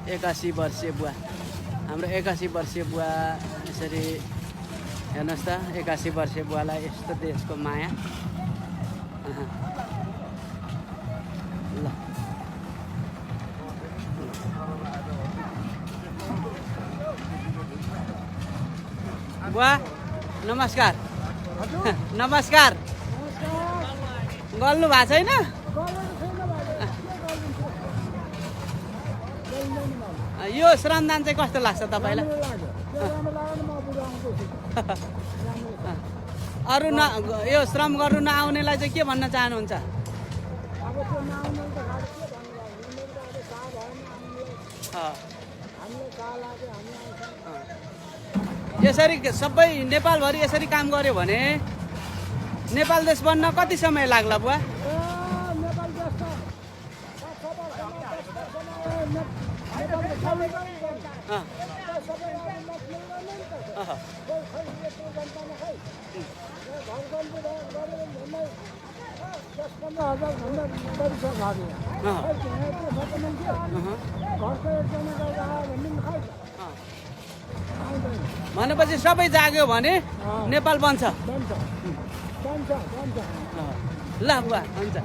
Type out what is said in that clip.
81 वर्षीय बुवा हाम्रो 81 वर्षीय बुवा यसरी हेर्नुहोस् त 81 वर्षीय बुवालाई यस्तो देशको माया ल बुवा नमस्कार नमस्कार गल्नु भएको छैन यो श्रमदान चाहिँ कस्तो लाग्छ तपाईँलाई अरू यो श्रम गर्नु नआउनेलाई चाहिँ के भन्न चाहनुहुन्छ यसरी सबै नेपालभरि यसरी काम गर्यो भने नेपाल देश बन्न कति समय लाग्ला बुवा भनेपछि सबै जाग्यो भने नेपाल बन्छ ल बुवा हुन्छ